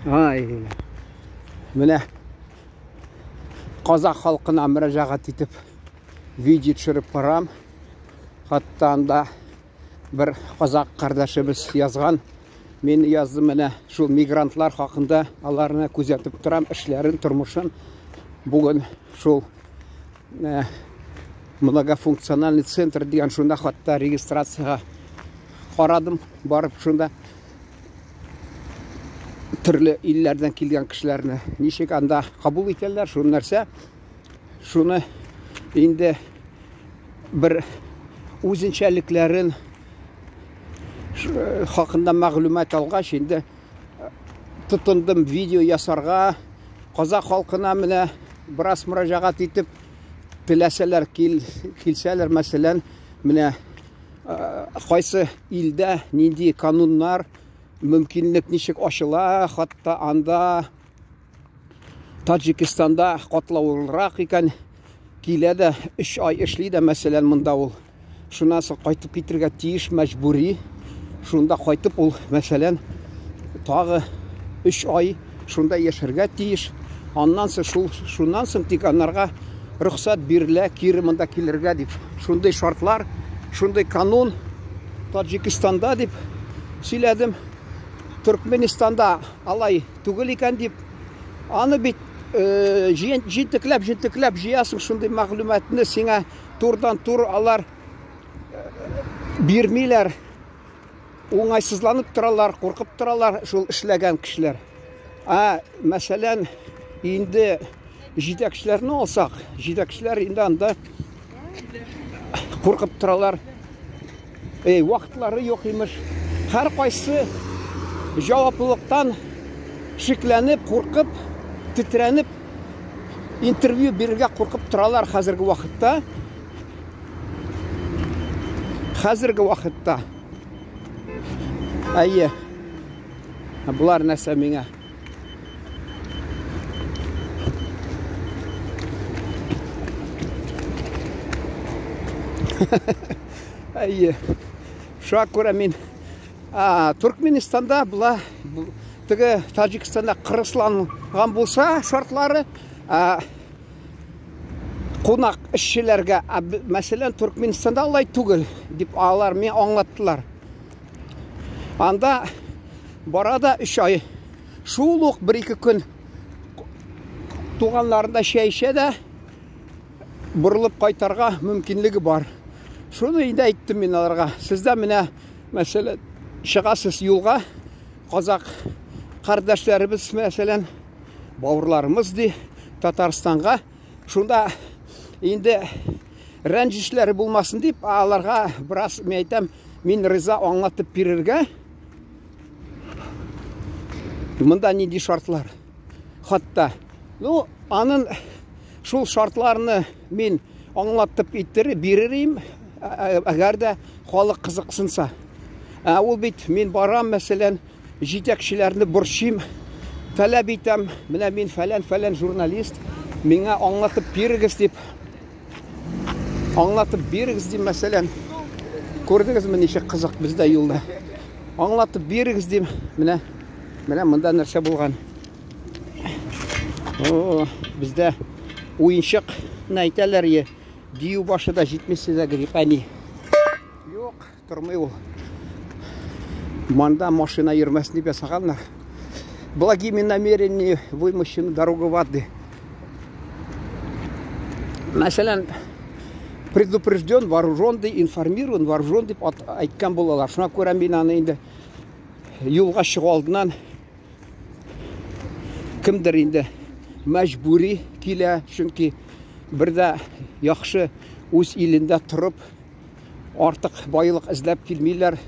Ай. Менә казах халкына мөрәҗәгать итеп видео төшереп карам. Хатта анда бер казак кардәшебез язган. Мин яздым менә шул мигрантлар хакында, аларны күзәтеп торам, эшләрен, тормышын. Бүген шул э, многофункциональный центр дигән шунда хатта регистрациягә карадым, барып шунда төрле илләрдән килгән кешеләрне ничек анда кабул итәләр, шул нәрсә. Шуны инде бер үзенчәлекләрен хакында мәгълүмат алгач, инде тотындым видео ясарга. Казах халкына менә бераз мөрәҗәгать итеп, теләсәләр кил, килсәләр, мәсәлән, менә кайсы илдә нинди кануннар, мөмкинлек ничек ачыла, хатта анда Таджикистанда катлаулырак икән. Килә дә 3 ай эшли дә, мәсәлән, монда ул. Шуннан соң кайтып китергә тиеш мәҗбүри. Шунда кайтып ул, мәсәлән, тагы 3 ай шунда яшәргә тиеш. Аннан соң шул шуннан соң тик анарга рөхсәт бирелә кире монда килергә дип. Шундый шартлар, шундый канун Таджикистанда дип сөйләдем. Төркменистанда алай түгел икән дип. Аны бит э, җентекләп җентекләп җыясың шундый мәгълүматны сиңа турдан тур алар э, бирмиләр. Уңайсызланып торалар, куркып торалар шул эшләгән кешеләр. Ә мәсәлән, инде җитәкчеләрне алсак, җитәкчеләр инде анда куркып торалар. Эй, вакытлары юк имеш. Һәр кайсы җаваплылыктан шикләнеп, куркып, тетрәнеп интервью бирергә куркып торалар хәзерге вакытта. Хәзерге вакытта. Әйе. Болар нәрсә миңа? Әйе. Шуңа күрә мин Туркменистанда була теге Таҗикстанда кырысланган булса шартлары, кунак эшчеләргә, мәсәлән, Туркменистанда алай түгел, дип алар миңа аңлаттылар. Анда бара да 3 ай. Шул ук бер-ике көн туганнарында чәй эчә дә борылып кайтарга мөмкинлеге бар. Шуны инде әйттем мин аларга. Сездә менә, мәсәлән, чыгасыз юлга, казак кардәшләребез, мәсәлән, бауырларымыз ди, Татарстанга. Шунда инде рәнҗешләре булмасын дип, аларга бераз мин әйтәм, мин риза аңлатып бирергә. Монда нинди шартлар? Хатта. Ну, анын шул шартларны мин аңлатып иттереп бирерим, әгәр дә халык кызыксынса. Ә ул бит мин барам, мәсәлән, җитәкчеләрне борчыйм, таләп итәм, менә мин фәлән-фәлән журналист, миңа аңлатып бирегез дип, аңлатып бирегез дим, мәсәлән. Күрдегезме, ничек кызык бездә юлда. Аңлатып бирегез дим, менә, менә монда нәрсә булган. О, бездә уенчык әйтәләр, дию башы да җитми сезгә, говорит, әни. Юк. Тормый ул. Монда машина йөрмәсен дип ясаганнар. Благими намерениями вымощена дорога в ады. Мәсәлән, предупрежден, вооружен ди, информирован, вооружен дип әйткән булалар. Шуңа күрә мин аны инде юлга чыгу алдыннан кемдер инде мәҗбүри килә, чөнки бер дә яхшы үз илендә торып Артык байлык эзләп килмиләр.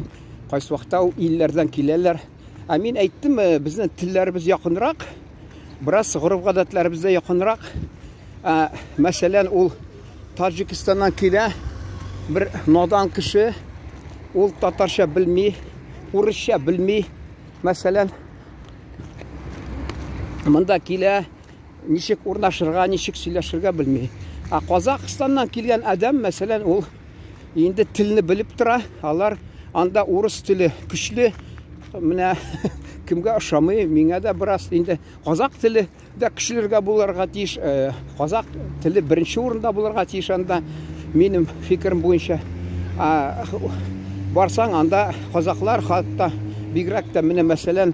Кайсы вакытта ул илләрдән киләләр. Ә мин әйттем, э, безнең телләребез якынрак, бераз гореф-гадәтләребез дә якынрак. Ә, мәсәлән, ул Таҗикстаннан килә бер надан кеше, ул татарча белми, урысча белми, мәсәлән, монда килә, ничек урнашырга, ничек сөйләшергә белми. Ә Казахстаннан килгән адәм, мәсәлән, ул инде телне белеп тора. Алар анда урыс теле көчле. Менә Кемгә ошамый, миңа да бераз инде казак теле дә көчлергә булырга тиеш. Э, казак теле беренче урында булырга тиеш анда, минем фикерем буенча. Барсаң, анда казаклар хатта бигрәк тә менә мәсәлән,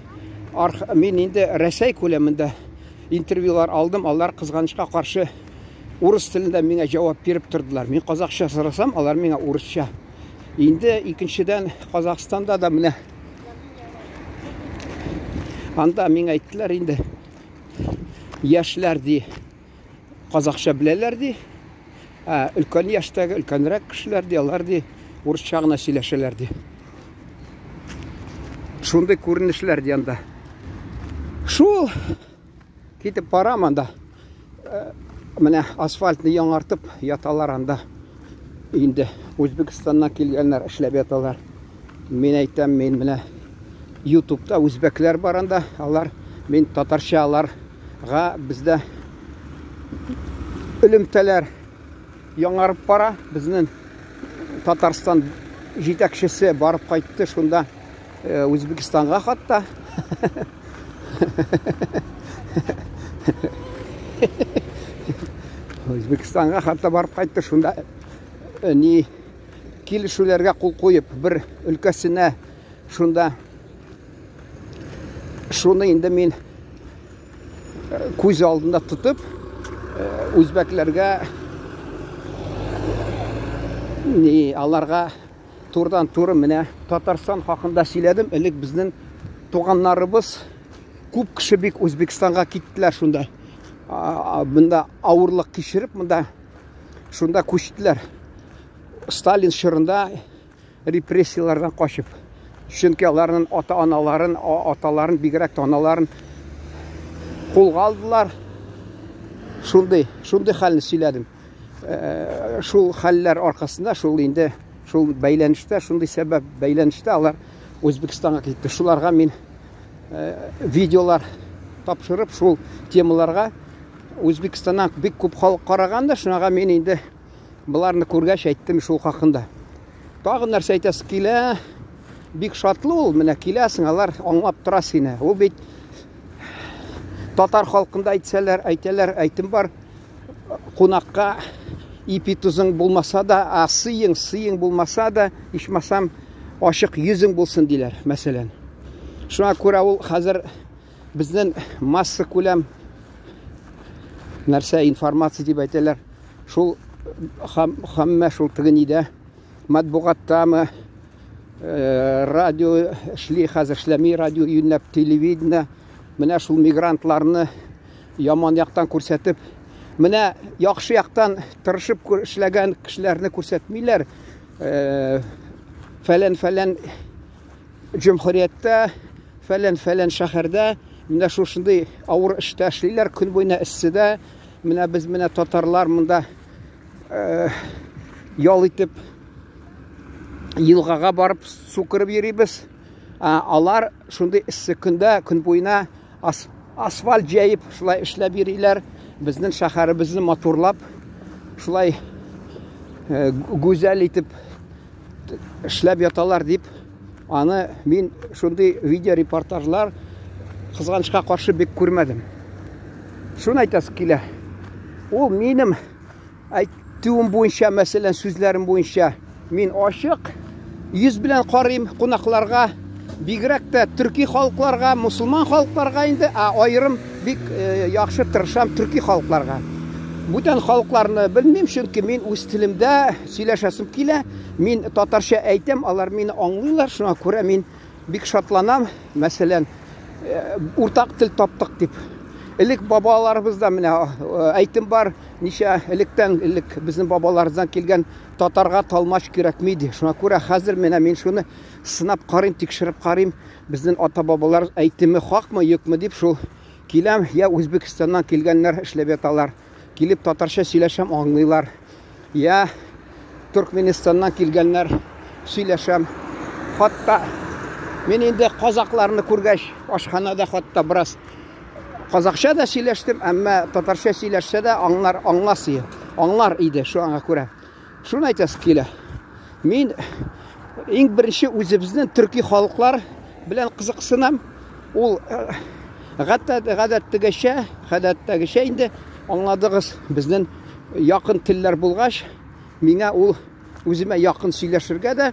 мин инде Рәсәй күләмендә интервьюлар алдым, алар кызганычка каршы урыс телендә миңа җавап биреп тордылар. Мин казакча сорасам, алар миңа урысча. Инде икенчедән Казахстанда да менә анда миңа әйттеләр инде яшьләр ди казакча беләләр ди. Ә өлкән яшьтәге өлкәнрәк кешеләр ди, алар ди урысча гына сөйләшәләр ди. Шундый күренешләр ди анда. Шул китеп барам анда. Э, менә асфальтны яңартып яталар анда. Инде Үзбәкстаннан килгәннәр эшләп яталар. Мин әйтәм, мин менә YouTube'та үзбәкләр бар анда. Алар мин татарча аларга бездә элемтәләр яңарып бара. Безнең Татарстан җитәкчесе барып кайтты шунда э, Үзбәкстанга хатта. Үзбәкстанга хатта барып кайтты шунда э, ни килешүләргә кул куеп бер өлкәсенә шунда шуны инде мин күз алдында тотып, үзбәкләргә ни аларга турыдан туры менә Татарстан хакында сөйләдем. Элек безнең туганнарыбыз күп кеше бик Үзбәкстанга киттеләр шунда. Монда авырлык кичереп, монда шунда күчтеләр. Сталин чорында репрессияләрдән качып. Чөнки аларның ата-аналарын, аталарын, бигрәк тә аналарын кулга алдылар. Шундый, шундый хәлне сөйләдем. Э, шул хәлләр аркасында, шул инде, шул бәйләнештә, шундый сәбәп бәйләнештә алар Үзбәкстанга китте. Шуларга мин э, видеолар тапшырып, шул темаларга Үзбәкстаннан бик күп халык караган да, шуңа мин инде Боларны күргәч әйттем шул хакында. Тагын нәрсә әйтәсе килә? Бик шатлы ул, менә киләсең, алар аңлап тора сине. Ул бит татар халкында әйтсәләр, әйтәләр, әйтем бар. Кунакка ипи тузың булмаса да, а сыең, сыең булмаса да, ичмасам ачык йөзең булсын диләр, мәсәлән. Шуңа күрә ул хәзер безнең масса күләм нәрсә информация дип әйтәләр. Шул хаммә шул теге нидә матбугаттамы э, радио эшли хәзер эшләми радио юньләп телевидение менә шул мигрантларны яман яктан күрсәтеп менә яхшы яктан тырышып эшләгән кешеләрне күрсәтмиләр э, фәлән фәлән җөмһүрияттә фәлән-фәлән шәһәрдә менә шушындый авыр эштә эшлиләр, көн буена эсседә. Менә без менә татарлар монда э, ял итеп елгага барып су кереп йөрибез. Ә, алар шундый эссе көндә көн буена ас, асфальт җәеп шулай эшләп йөриләр. Безнең шәһәребезне матурлап шулай э, гүзәл итеп эшләп яталар дип аны мин шундый видеорепортажлар кызганычка каршы бик күрмәдем. Шуны әйтәсе килә. Ул минем әйтүем буенча, мәсәлән, сүзләрем буенча мин ачык йөз белән карыйм кунакларга, бигрәк тә төрки халыкларга, мусульман халыкларга инде, ә аерым бик э, яхшы тырышам төрки халыкларга. Бүтән халыкларны белмим, чөнки мин үз телемдә сөйләшәсем килә. Мин татарча әйтәм, алар мине аңлыйлар, шуңа күрә мин бик шатланам. Мәсәлән, э, уртак тел таптык дип. Элек бабаларыбызда менә э, әйтем бар, ничә электән элек безнең бабаларыбыздан килгән татарга талмач кирәкми ди. Шуңа күрә хәзер менә мин шуны сынап карыйм, тикшереп карыйм, безнең ата-бабалар әйтеме хакмы, юкмы дип шул киләм, я Үзбәкстаннан килгәннәр эшләп яталар. Килеп татарча сөйләшәм, аңлыйлар. Я Туркменистаннан килгәннәр сөйләшәм. Хатта мин инде казакларны күргәч, ашханада хатта бераз казакча да сөйләштем, әмма татарча сөйләшсә дә аңлар, аңлас иде. Аңлар иде шуңа күрә. Шуны әйтәсе килә. Мин иң беренче үзебезнең төрки халыклар белән кызыксынам. Ул гадәттәгечә, гадәттәгечә инде аңладыгыз, безнең якын телләр булгач, миңа ул үземә якын сөйләшергә дә,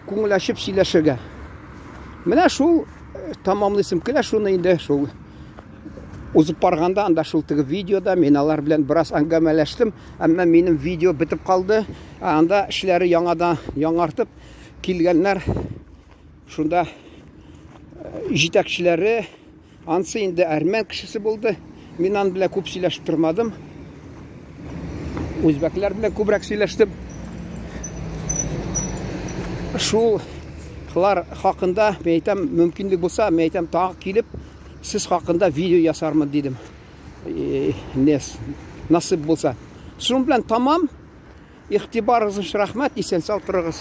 күңел ачып сөйләшергә. Менә шул тамамлыйсым килә шуны инде шул узып барганда анда шул теге видеода мин алар белән бераз әңгәмәләштем, әмма минем видео бетеп калды. Ә анда эшләре яңадан яңартып килгәннәр. Шунда җитәкчеләре, ансы инде әрмән кешесе булды. Мин ан белән күп сөйләшеп тормадым. Үзбәкләр белән күбрәк сөйләштем. Шул хлар хакында, мин әйтәм, мөмкинлек булса, мин әйтәм, тагы килеп, сез хакында видео ясармын дидем. Нес, насыйп булса. Шуның белән тамам. Игътибарыгыз өчен рәхмәт, исән сау торыгыз.